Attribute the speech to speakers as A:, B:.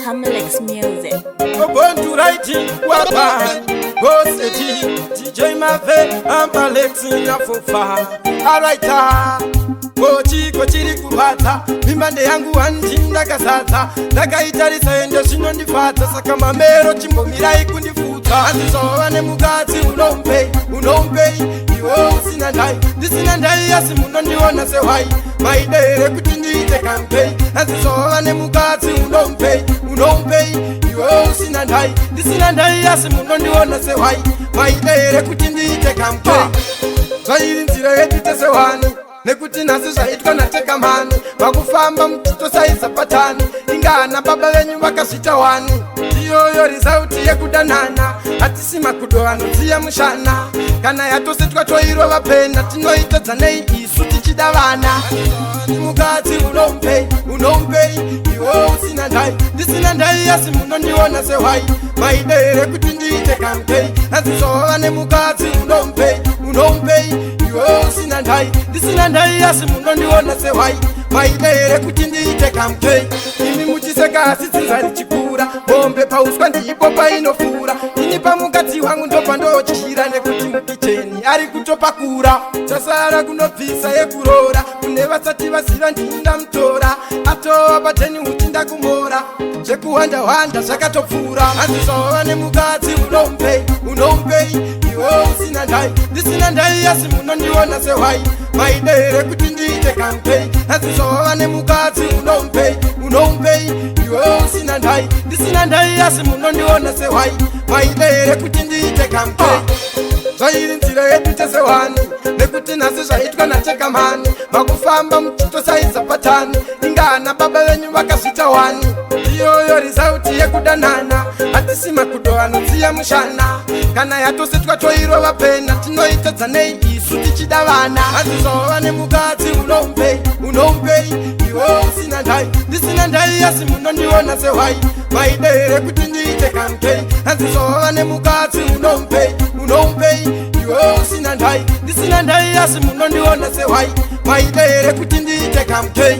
A: Hamlex Music.
B: Born to write wapa Boss DJ Mave Ambalex Nafofa Araita Kochiko chiri kurwadza, mimba yangu handi ndakazadza, ndakaitarisa ende zvinondifadza. Saka mamero, chimbomirai kundifudza. Handizova nemukadzi unompei, unompei iwe usina ndai, ndisina ndai, asi munondiona sehwai. Maida here kuti ndiite campaign? Handizova nemukadzi unompei, unompei iwe usina ndai, ndisina ndai, asi munondiona sehwai. Maida here kuti ndiite campaign? Zvairi nzira yedu tese wani, nekuti nhasi zvaitwa natekamani. Vakufamba muchitosaisa patani, ingana baba venyu vakazvita wani. Iyoyo result yekudanana. Hatisi makudo anodziya mushana. Kana yatosetwa toirova pena. Tinoitadza nei isu tichida vana? Mukadzi unompei, unompei iwe usina ndai, ndisina ndai, asi munondiona sehwai. Maida here kuti ndiite campaign? Handizova nemukadzi unompei, unompei iwe usina ndai, ndisina ndai, asi munondiona sehwai. Maida here kuti ndiite campaign? Imi muchiseka, asi dzinza richikura. Mombe pauswa ndipo painofura. Ini pamukadzi wangu ndopandotyira, nekuti mukicheni ari kutopakura. Chasara kunobvisa yekurora. Kune vasati vaziva, ndindamutora atova pateni uchindakumora. Zvekuwanda-wanda zvakatopfuura. Handizova nemukadzi unompei, unompei iwe usina ndai, ndisina ndai, asi munondiona sehwai. Maida here kuti ndiite campaign? Handizova nemukadzi unompei, unompei iwe usina ndai, ndisina ndai, asi munondiona sehwai. Maida here kuti ndiite campaign? Zvairi nzira yedu tese wani, nekuti nhasi zvaitwa natekamani. Vakufamba muchitosaisa patani, ingana baba venyu vakazvita wani. Iyoyo result yekudanana. Hatisi makudo anodziya mushana. Kana yatosetwa toirova pena. Tinoitadza nei isu tichida vana? Handizova nemukadzi unompei, unompei iwe usina ndai, ndisina ndai, asi munondiona sehwai. Maida here kuti ndiite campaign? Handizova nemukadzi unompei, unompei iwe usina ndai, ndisina ndai, asi munondiona sehwai. Maida here kuti ndiite campaign?